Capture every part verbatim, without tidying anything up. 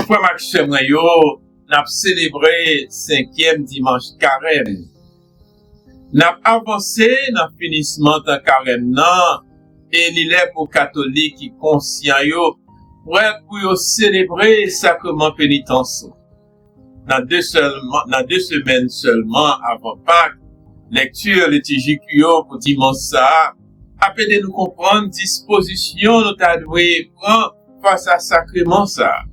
Frè m ak sè mwen yo, n ap selebre senkyèm dimanch Karèm. N ap avanse nan finisman tan Karèm nan, e li lè pou katolik ki konsyan yo prè pou yo selebre sakreman penitans lan. Nan de sèlman, nan de semèn sèlman avan Pak, lekti litijik yo pou dimanch sa a ap ede nou konprann dispozisyon nou ta dwe pran fas a sakreman sa a.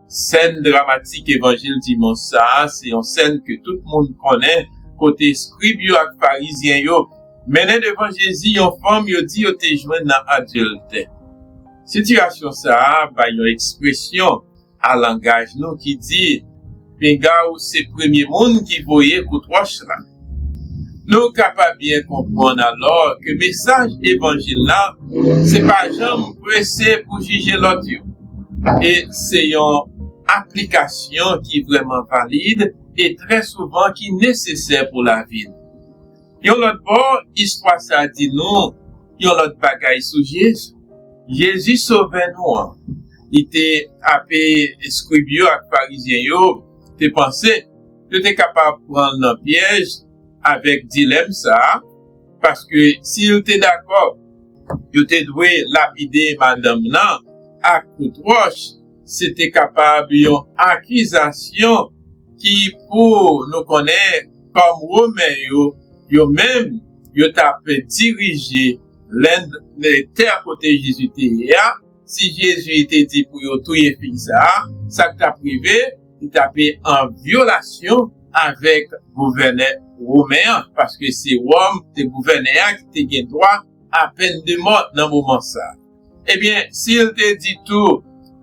Sèn dramatik evanjil dimanch sa a se yon sèn ke tout moun konnen, kote eskrib yo ak farizyen yo mennen devan Jezi yon fanm yo di yo te jwenn nan adiltè. Sitiyasyon sa a bay yon ekspresyon a langaj nou ki di, "Pinga ou se premye moun ki voye kout wòch la." Nou kapab byen konprann alò ke mesaj evanjil la se pa janm prese pou jije lòt yo. E se yon aplikasyon ki vrèman valid e trè souvan ki nesesè pou lavi nou. Yon lòt bò, istwa sa a di nou yon lòt bagay sou Jezi. Jezi, Sovè nou an, li te ape eskrib yo ak farizyen yo te panse yo te kapab pran l nan pyèj avèk dilèm sa a, paske si l te dakò yo te dwe lapide madanm nan ak kout wòch, se te kapab yon akizasyon ki, pou nou konnen, kòm Women yo, yo menm, yo t ap dirije lend, tè kote Jezi te ye a. Si Jezi te di pou yo touye fi sa a, sa k t ap rive, li t ape an vyolasyon avèk gouvènè women an, paske se Wòm te gouvènè a ki te gen dwa a pèn de mò nan moman sa a. Ebyen, si l te di tou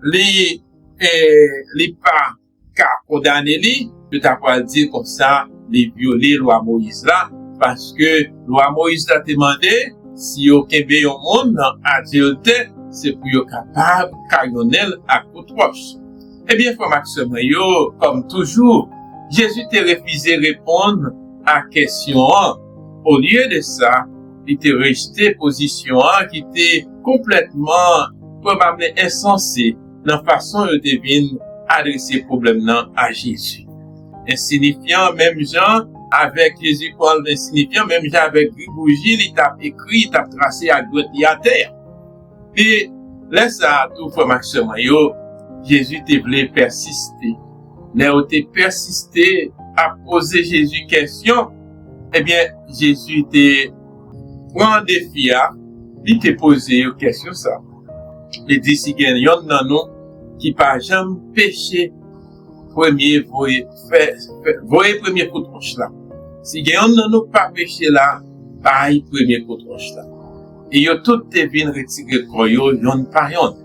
li, eh, li pa ka kondane li, yo ta pral di konsa li vyole lwa Moyiz la, paske lwa Moyiz la te mande, si yo kenbe yon moun nan adiltè, se pou yo kapab kayonnen l ak kout wòch. Ebyen, frè m ak sè mwen yo, kòm toujou, Jezi te refize reponn a kesyon an. Olye de sa, li te rejte pozisyon an ki te konplètman, pwobableman, ensanse nan fason yo te vin adrese pwoblèm nan a Jezi. Ensinifyan, menm jan avèk Jezi pran l, ensinifyan, menm jan avèk gribouji li t ap ekri, li t ap trase ak dwèt li atè a. E lè sa a tou, frè m ak sè mwen yo, Jezi te vle pèsiste. Lè yo te pèsiste ap poze Jezi kesyon, ebyen, Jezi te pran defi a, li te poze yo kesyon sa. Li di, "Si gen yonn nan nou ki pa janm peche, premye voye, fè, fè, voye premye kout wòch la. Si gen yonn nan nou k pa peche la, bay premye kout wòch la." E yo tout te vin retire kò yo yonn pa yonn.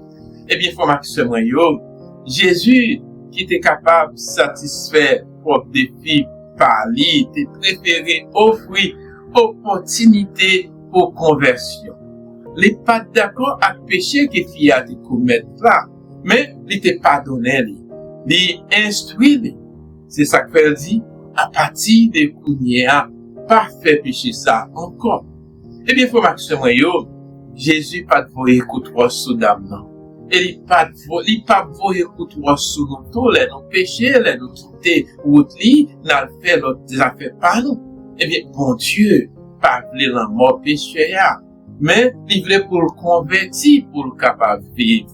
Ebyen, frè m ak sè mwen yo, Jezi, ki te kapab satisfè pwòp defi pa li, te prefere ofri opòtinite pou konvèsyon. Li pa t dakò ak peche ke fi a te komèt la, men li te padonnen li. Li enstwi li. Se sa k fè l di, "Apati de kounye a, pa fè peche sa ankò." Ebyen, frè m ak sè mwen yo, Jezi pa t voye kout wòch sou dam nan. E li pa t vo-, li p ap voye kout wòch sou nou tou lè nou peche, lè nou kite wout li, n al fè lòt zafè pa nou. Ebyen, Bondye pa vle lanmò pechè a, men li vle pou l konvèti, pou l kapab viv.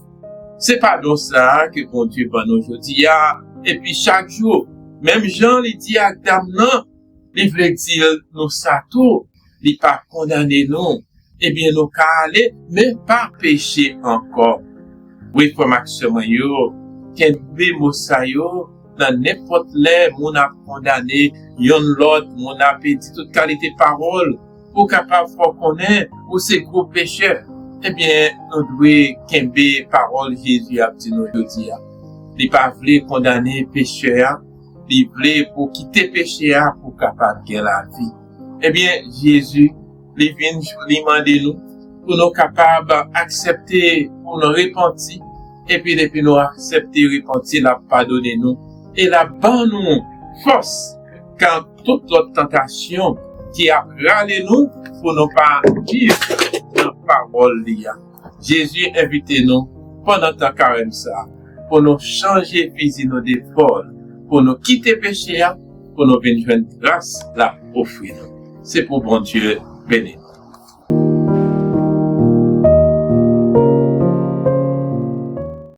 Se padon sa a ke Bondye ban nou jodi a, epi chak jou, menm jan li di ak dam nan, li vle di nou sa tou, li pa kondane nou. Ebyen, nou ka ale, men pa peche ankò. Wi, frè m ak sè mwen yo, kenbe mo sa yo nan nenpòt lè moun ap kondane yonn lòt, moun ap di tout kalite pawòl pou kapab fè w konnen ou se gwo pechè. Ebyen, nou dwe kenbe pawòl Jezi ap di nou jodi a. Li pa vle kondane pechè a, li vle pou kite peche a pou kapab gen lavi. Ebyen, Jezi, li vin, li mande nou pou nou kapab aksepte, pou nou repanti, epi depi nou aksepte repanti, l ap padone nou, e l ap ban nou fòs kont tout lòt tantasyon ki ap rale nou pou nou pa viv nan pawòl li a. Jezi envite nou pandan tan karèm sa a, pou nou chanje fizi nou de pòl, pou nou kite peche a, pou nou vin jwenn gras l ap ofri nou. Se pou Bondye beni nou.